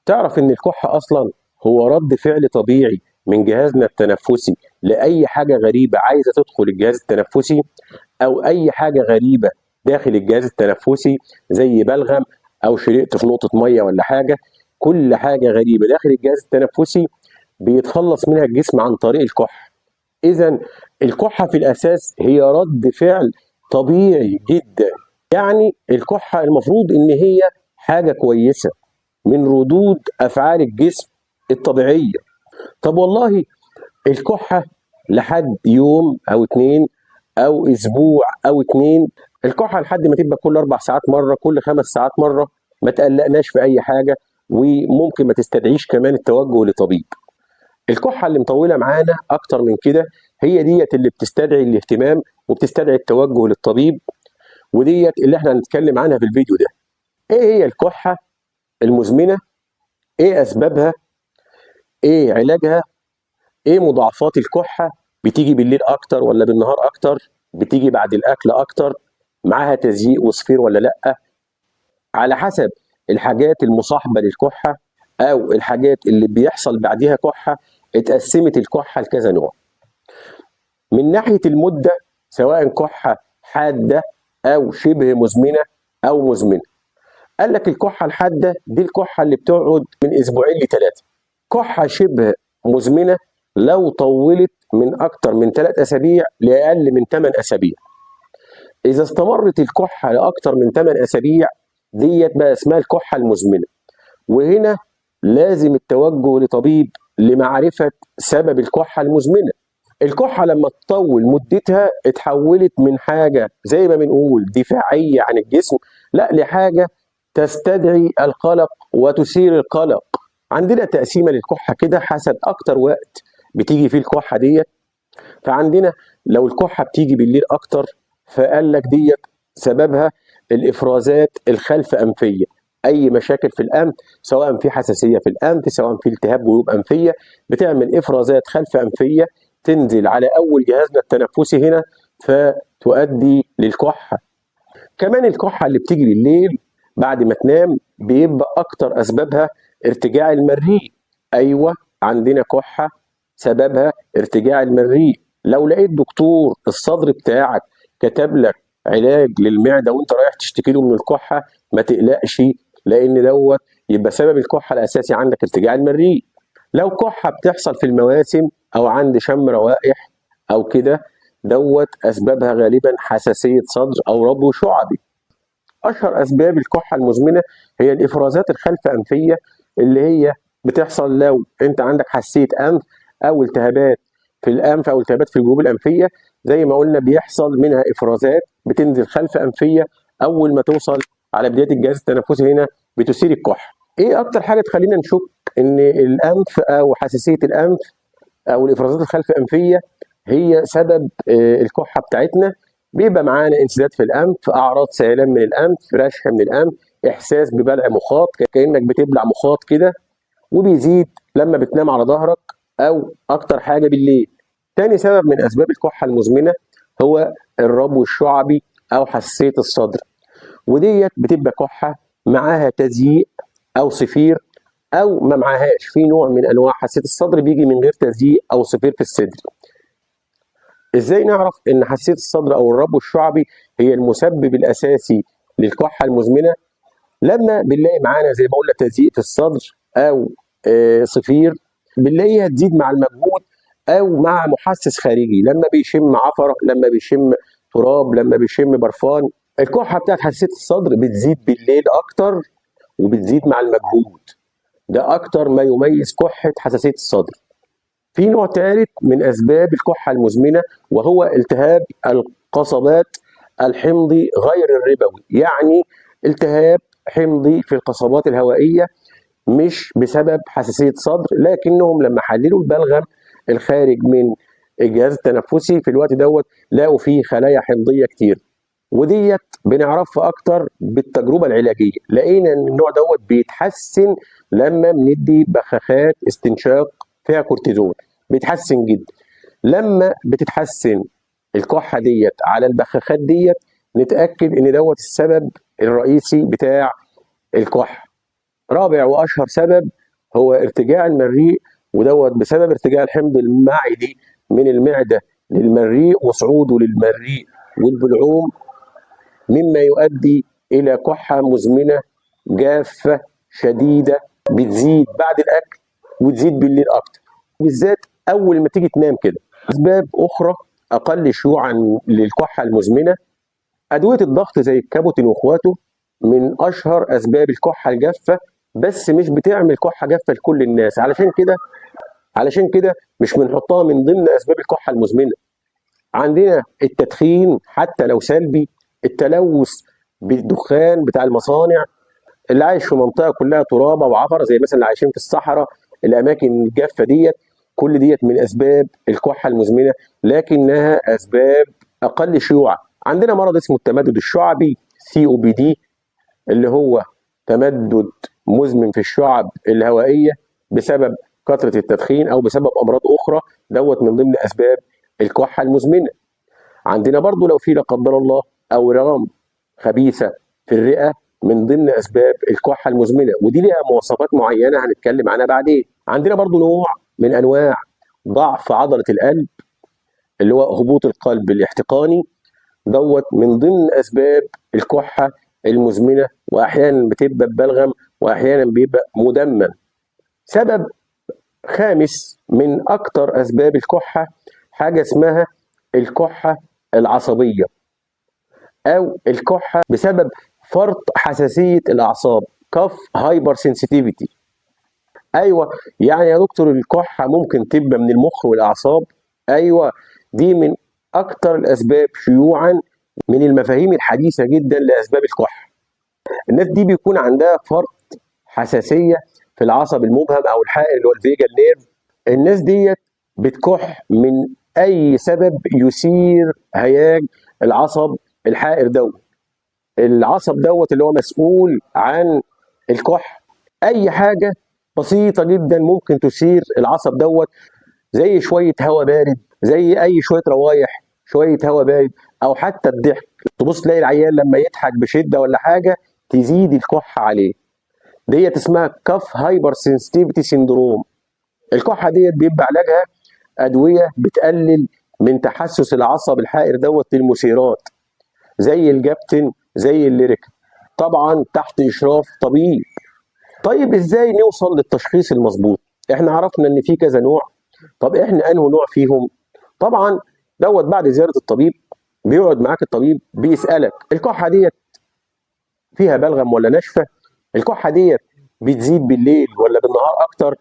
تعرف ان الكحة اصلا هو رد فعل طبيعي من جهازنا التنفسي لاي حاجة غريبة عايزة تدخل الجهاز التنفسي، او اي حاجة غريبة داخل الجهاز التنفسي زي بلغم او شرقت في نقطة مية ولا حاجة. كل حاجة غريبة داخل الجهاز التنفسي بيتخلص منها الجسم عن طريق الكحة. اذا الكحة في الاساس هي رد فعل طبيعي جدا، يعني الكحة المفروض ان هي حاجة كويسة من ردود افعال الجسم الطبيعية. طب والله الكحة لحد يوم او اتنين او اسبوع او اتنين، الكحة لحد ما تبقى كل 4 ساعات مرة، كل 5 ساعات مرة، ما تقلقناش في اي حاجة، وممكن ما تستدعيش كمان التوجه لطبيب. الكحة اللي مطولة معانا اكتر من كده هي ديت اللي بتستدعي الاهتمام وبتستدعي التوجه للطبيب، وديت اللي احنا هنتكلم عنها في الفيديو ده. ايه هي الكحة المزمنة؟ ايه اسبابها؟ ايه علاجها؟ ايه مضاعفات الكحة؟ بتيجي بالليل اكتر ولا بالنهار اكتر؟ بتيجي بعد الاكل اكتر؟ معاها تزييق وصفير ولا لا؟ على حسب الحاجات المصاحبة للكحة او الحاجات اللي بيحصل بعديها كحة اتقسمت الكحة لكذا نوع. من ناحية المدة، سواء كحة حادة او شبه مزمنة او مزمنة. قال لك الكحة الحادة دي الكحة اللي بتقعد من اسبوعين لثلاثة. كحة شبه مزمنة لو طولت من اكتر من 3 اسابيع لاقل من 8 اسابيع. اذا استمرت الكحة لاكتر من 8 اسابيع ديت بقى اسمها الكحة المزمنة، وهنا لازم التوجه لطبيب لمعرفة سبب الكحة المزمنة. الكحة لما تطول مدتها اتحولت من حاجة زي ما بنقول دفاعية عن الجسم، لا لحاجة تستدعي القلق وتثير القلق. عندنا تقسيمة للكحة كده حسب أكتر وقت بتيجي فيه الكحة ديت. فعندنا لو الكحة بتيجي بالليل أكتر، فقال لك ديت سببها الإفرازات الخلف أنفية، أي مشاكل في الأنف، سواء في حساسية في الأنف، سواء في التهاب جيوب أنفية، بتعمل إفرازات خلف أنفية تنزل على أول جهازنا التنفسي هنا فتؤدي للكحة. كمان الكحة اللي بتيجي بالليل بعد ما تنام بيبقى أكتر أسبابها ارتجاع المريء. أيوة، عندنا كحة سببها ارتجاع المريء. لو لقيت دكتور الصدر بتاعك كتب لك علاج للمعدة وانت رايح تشتكي له من الكحة، ما تقلقش، لأن دوت يبقى سبب الكحة الأساسي عندك ارتجاع المريء. لو كحة بتحصل في المواسم أو عند شم روائح أو كده، دوت أسبابها غالبا حساسية صدر أو ربو شعبي. أشهر أسباب الكحة المزمنة هي الإفرازات الخلف أنفية اللي هي بتحصل لو أنت عندك حساسية أنف أو التهابات في الأنف أو التهابات في الجيوب الأنفية، زي ما قلنا بيحصل منها إفرازات بتنزل خلف أنفية أول ما توصل على بداية الجهاز التنفسي هنا بتثير الكحة. إيه أكتر حاجة تخلينا نشك إن الأنف أو حساسية الأنف أو الإفرازات الخلف أنفية هي سبب الكحة بتاعتنا؟ بيبقى معانا انسداد في الأنف، أعراض سيلان من الأنف، رشح من الأنف، إحساس ببلع مخاط كأنك بتبلع مخاط كده، وبيزيد لما بتنام على ظهرك أو أكتر حاجة بالليل. تاني سبب من أسباب الكحة المزمنة هو الربو الشعبي أو حساسية الصدر، وديت بتبقى كحة معاها تزييق أو صفير أو ما معاهاش. في نوع من أنواع حساسية الصدر بيجي من غير تزييق أو صفير في الصدر. إزاي نعرف إن حساسية الصدر أو الربو الشعبي هي المسبب الأساسي للكحة المزمنة؟ لما بنلاقي معانا زي ما قلنا تزييق في الصدر أو صفير، بنلاقيها تزيد مع المجهود أو مع محسس خارجي، لما بيشم عفرة، لما بيشم تراب، لما بيشم برفان. الكحة بتاعت حساسية الصدر بتزيد بالليل أكتر وبتزيد مع المجهود، ده أكتر ما يميز كحة حساسية الصدر. في نوع ثالث من أسباب الكحة المزمنة وهو التهاب القصبات الحمضي غير الربوي، يعني التهاب حمضي في القصبات الهوائية مش بسبب حساسية صدر، لكنهم لما حللوا البلغم الخارج من الجهاز التنفسي في الوقت دوت لقوا فيه خلايا حمضية كتير، وديت بنعرفها أكتر بالتجربة العلاجية. لقينا إن النوع دوت بيتحسن لما بندي بخاخات استنشاق فيها كورتيزون، بيتحسن جدا. لما بتتحسن الكحة ديت على البخاخات ديت نتأكد إن دوت السبب الرئيسي بتاع الكحة. رابع واشهر سبب هو ارتجاع المريء، ودوت بسبب ارتجاع الحمض المعدي من المعدة للمريء وصعوده للمريء والبلعوم، مما يؤدي الى كحه مزمنة جافة شديدة بتزيد بعد الاكل وتزيد بالليل اكتر، بالذات اول ما تيجي تنام كده. اسباب اخرى اقل شيوعا للكحه المزمنة، ادوية الضغط زي الكابوتين واخواته من اشهر اسباب الكحه الجافه، بس مش بتعمل كحه جافة لكل الناس، علشان كده مش بنحطها من ضمن اسباب الكحه المزمنة. عندنا التدخين حتى لو سلبي، التلوث بالدخان بتاع المصانع، اللي عايش في منطقة كلها ترابه وعفره زي مثلا اللي عايشين في الصحراء، الاماكن الجافه ديت، كل ديت من اسباب الكحه المزمنة، لكنها اسباب اقل شيوعا. عندنا مرض اسمه التمدد الشعبي COPD، اللي هو تمدد مزمن في الشعب الهوائية بسبب كثرة التدخين او بسبب امراض اخرى، دوت من ضمن اسباب الكحه المزمنة. عندنا برضو لو في لا قدر الله اورام خبيثة في الرئة من ضمن اسباب الكحه المزمنة، ودي ليها مواصفات معينة هنتكلم عنها بعدين. عندنا برضو نوع من انواع ضعف عضلة القلب اللي هو هبوط القلب الاحتقاني، دوت من ضمن اسباب الكحه المزمنة، واحيانا بتبقى ببلغم واحيانا بيبقى مدمم. سبب خامس من اكتر اسباب الكحه حاجة اسمها الكحه العصبية، او الكحه بسبب فرط حساسية الاعصاب، cough hypersensitivity. ايوه، يعني يا دكتور الكحه ممكن تبقى من المخ والاعصاب؟ ايوه، دي من اكتر الاسباب شيوعا، من المفاهيم الحديثة جدا لاسباب الكحه. الناس دي بيكون عندها فرط حساسية في العصب المبهم او الحائر اللي هو ال vagal nerve. الناس ديت بتكح من اي سبب يثير هياج العصب الحائر دوت، العصب دوت اللي هو مسؤول عن الكح. اي حاجة بسيطة جدا ممكن تثير العصب دوت، زي شوية هواء بارد، زي اي شوية روايح، شوية هواء بارد، او حتى الضحك. تبص تلاقي العيان لما يضحك بشده ولا حاجة تزيد الكحه عليه. ديت اسمها cough hypersensitivity syndrome. الكحه ديت بيبقى علاجها ادوية بتقلل من تحسس العصب الحائر دوت للمثيرات، زي ال Gabapentin، زي الليريكا، طبعا تحت اشراف طبيب. طيب ازاي نوصل للتشخيص المظبوط؟ احنا عرفنا ان في كذا نوع، طب احنا انه نوع فيهم؟ طبعا دوت بعد زيارة الطبيب، بيقعد معاك الطبيب بيسالك الكحه ديت فيها بلغم ولا ناشفة، الكحه ديت بتزيد بالليل ولا بالنهار اكتر،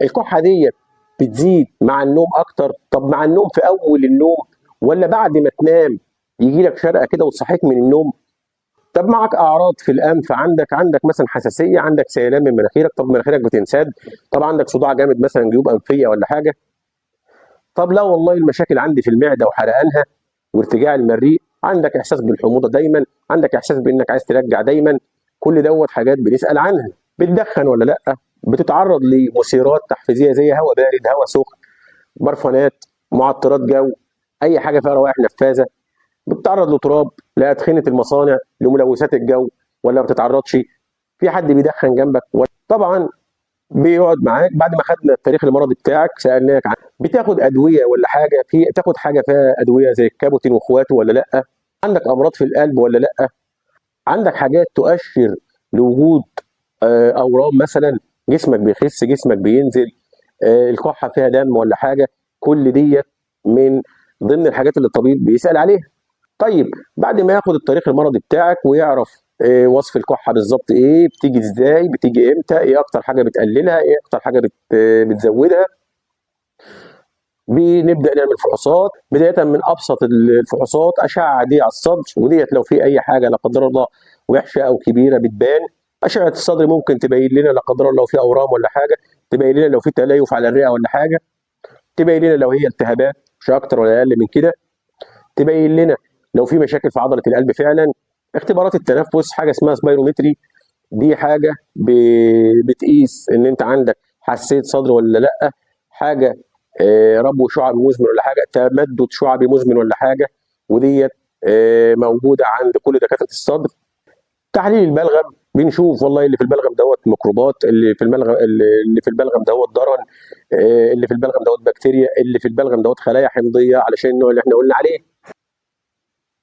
الكحه ديت بتزيد مع النوم اكتر، طب مع النوم في اول النوم ولا بعد ما تنام يجي لك شرقه كده وتصحيك من النوم، طب معك اعراض في الانف، عندك مثلا حساسية، عندك سيلان من مناخيرك، طب مناخيرك بتنسد، طب عندك صداع جامد مثلا جيوب انفيه ولا حاجة، طب لا والله المشاكل عندي في المعدة وحرقانها وارتجاع المريء، عندك احساس بالحموضه دايما، عندك احساس بانك عايز ترجع دايما، كل دوت حاجات بنسال عنها. بتدخن ولا لا، بتتعرض لمثيرات تحفيزيه زي هواء بارد، هواء سخن، برفانات، معطرات جو، اي حاجة فيها روائح نفاذه، بتتعرض لتراب، لادخنه المصانع، لملوثات الجو ولا ما بتتعرضش، في حد بيدخن جنبك. طبعا بيقعد معاك بعد ما خدنا التاريخ المرضي بتاعك، سالناك عن بتاخد ادوية ولا حاجة، في تاخد حاجة فيها ادوية زي الكابوتين واخواته ولا لا، عندك امراض في القلب ولا لا، عندك حاجات تؤشر لوجود اورام مثلا، جسمك بيخس، جسمك بينزل، الكحه فيها دم ولا حاجة، كل ديت من ضمن الحاجات اللي الطبيب بيسال عليها. طيب بعد ما ياخد التاريخ المرضي بتاعك ويعرف وصف الكحه بالظبط ايه، بتيجي ازاي، بتيجي امتى، ايه اكتر حاجة بتقللها، ايه اكتر حاجة بتزودها، بنبدا نعمل فحوصات. بداية من ابسط الفحوصات اشعه عادية على الصدر، وديت لو في اي حاجة لا قدر الله وحشة او كبيرة بتبان. اشعه الصدر ممكن تبين لنا لا قدر الله لو في اورام ولا حاجة، تبين لنا لو في تليف على الرئة ولا حاجة، تبين لنا لو هي التهابات مش اكتر ولا اقل من كده، تبين لنا لو في مشاكل في عضلة القلب فعلا. اختبارات التنفس، حاجة اسمها spirometry، دي حاجة بتقيس ان انت عندك حساسية صدر ولا لا، حاجة ربو شعبي مزمن ولا حاجة، تمدد شعبي مزمن ولا حاجة، وديت موجودة عند كل دكاترة الصدر. تحليل البلغم بنشوف والله اللي في البلغم دوت ميكروبات، اللي في البلغم دوت درن، اللي في البلغم دوت بكتيريا، اللي في البلغم دوت خلايا حمضيه علشان النوع اللي احنا قلنا عليه.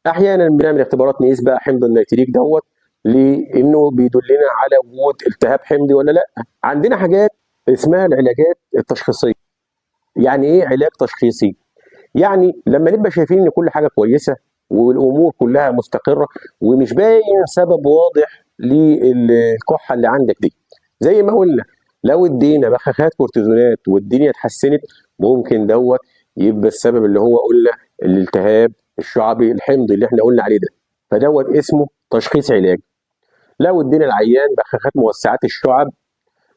احيانا بنعمل اختبارات نقيس بقى حمض النيتريك دوت لانه بيدلنا على وجود التهاب حمضي ولا لا. عندنا حاجات اسمها العلاجات التشخيصية. يعني ايه علاج تشخيصي؟ يعني لما نبقى شايفين ان كل حاجة كويسة والامور كلها مستقره ومش باين سبب واضح للكحه اللي عندك دي، زي ما قلنا لو ادينا بخاخات كورتيزونات والدنيا اتحسنت، ممكن دوت يبقى السبب اللي هو قلنا الالتهاب الشعبي الحمضي اللي احنا قلنا عليه ده، فدوت اسمه تشخيص علاجي. لو ادينا العيان بخاخات موسعات الشعب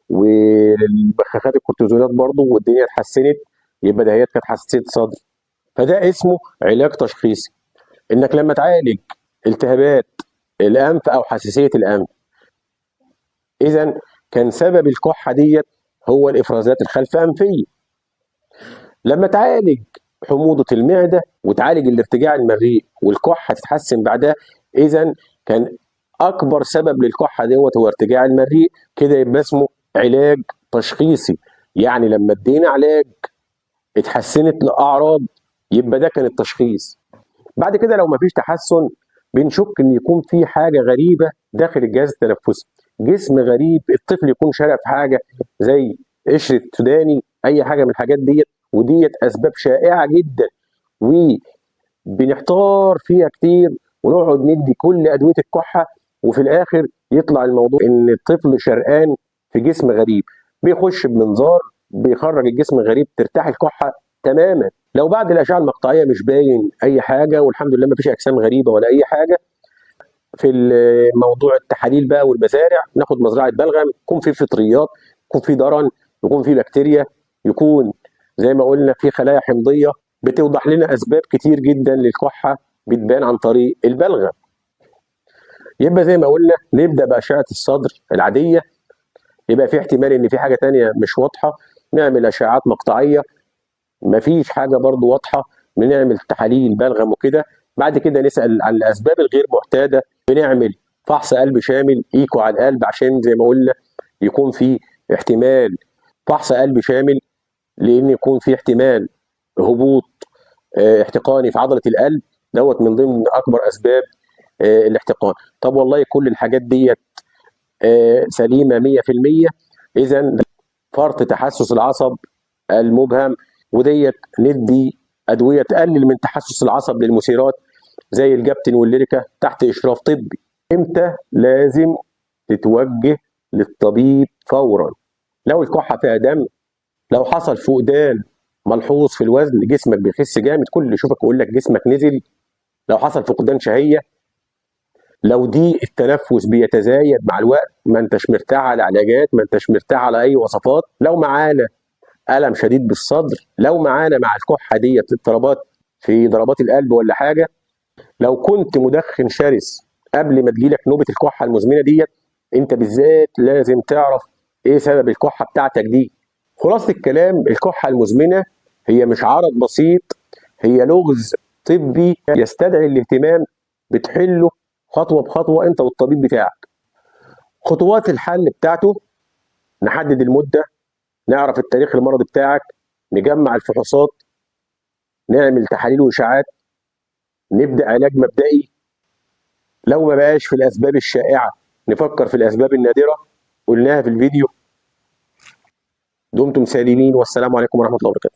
والبخاخات الكورتيزونات برضو والدنيا اتحسنت، يبقى دهيت كانت حساسية صدر، فده اسمه علاج تشخيصي. انك لما تعالج التهابات الانف او حساسية الانف، اذا كان سبب الكحه ديت هو الافرازات الخلف انفيه. لما تعالج حموضه المعدة وتعالج الارتجاع المريء والكحه تتحسن بعدها، اذا كان اكبر سبب للكحه دوت هو ارتجاع المريء، كده يبقى اسمه علاج تشخيصي. يعني لما ادينا علاج اتحسنت الاعراض يبقى ده كان التشخيص. بعد كده لو مفيش تحسن بنشك ان يكون في حاجة غريبة داخل الجهاز التنفسي، جسم غريب، الطفل يكون شارع في حاجة زي قشرة سوداني، اي حاجة من الحاجات ديت، وديت اسباب شائعة جدا وبنحتار فيها كتير ونقعد ندي كل ادوية الكحه، وفي الاخر يطلع الموضوع ان الطفل شرقان في جسم غريب، بيخش بمنظار بيخرج الجسم الغريب، ترتاح الكحه تماما. لو بعد الاشعة المقطعيه مش باين اي حاجة والحمد لله ما فيش اجسام غريبة ولا اي حاجة، في موضوع التحاليل بقى والمزارع ناخد مزرعة بلغم، يكون في فطريات، يكون في درن، يكون في بكتيريا، يكون زي ما قلنا في خلايا حمضيه، بتوضح لنا اسباب كتير جدا للكحه بتبان عن طريق البلغم. يبقى زي ما قلنا نبدا باشعه الصدر العادية، يبقى في احتمال ان في حاجة تانية مش واضحة، نعمل اشعات مقطعيه، مفيش حاجة برضو واضحة، بنعمل تحاليل بلغم وكده. بعد كده نسال عن الاسباب الغير معتادة، بنعمل فحص قلب شامل، ايكو على القلب، عشان زي ما قلنا يكون في احتمال فحص قلب شامل، لان يكون في احتمال هبوط احتقاني في عضلة القلب دوت من ضمن اكبر اسباب الاحتقان. طب والله كل الحاجات ديت سليمة 100%، اذا فرط تحسس العصب المبهم، وديت ندي ادوية تقلل من تحسس العصب للمثيرات زي الجابتين والليريكا تحت اشراف طبي. امتى لازم تتوجه للطبيب فورا؟ لو الكحه فيها دم، لو حصل فقدان ملحوظ في الوزن، جسمك بيخس جامد، كل اللي يشوفك يقول لك جسمك نزل، لو حصل فقدان شهية، لو ضيق التنفس بيتزايد مع الوقت، ما انتش مرتاح على علاجات، ما انتش مرتاح على اي وصفات، لو معانا الم شديد بالصدر، لو معانا مع الكحه ديت اضطرابات في ضربات القلب ولا حاجة، لو كنت مدخن شرس قبل ما تجيلك نوبه الكحه المزمنة ديت، انت بالذات لازم تعرف ايه سبب الكحه بتاعتك دي. خلاصه الكلام، الكحه المزمنة هي مش عرض بسيط، هي لغز طبي يستدعي الاهتمام، بتحله خطوة بخطوة انت والطبيب بتاعك. خطوات الحل بتاعته: نحدد المدة، نعرف التاريخ المرضي بتاعك، نجمع الفحوصات، نعمل تحاليل واشعاعات، نبدا علاج مبدئي. لو ما بقاش في الاسباب الشائعة نفكر في الاسباب النادرة، قلناها في الفيديو. دمتم سالمين، والسلام عليكم ورحمة الله وبركاته.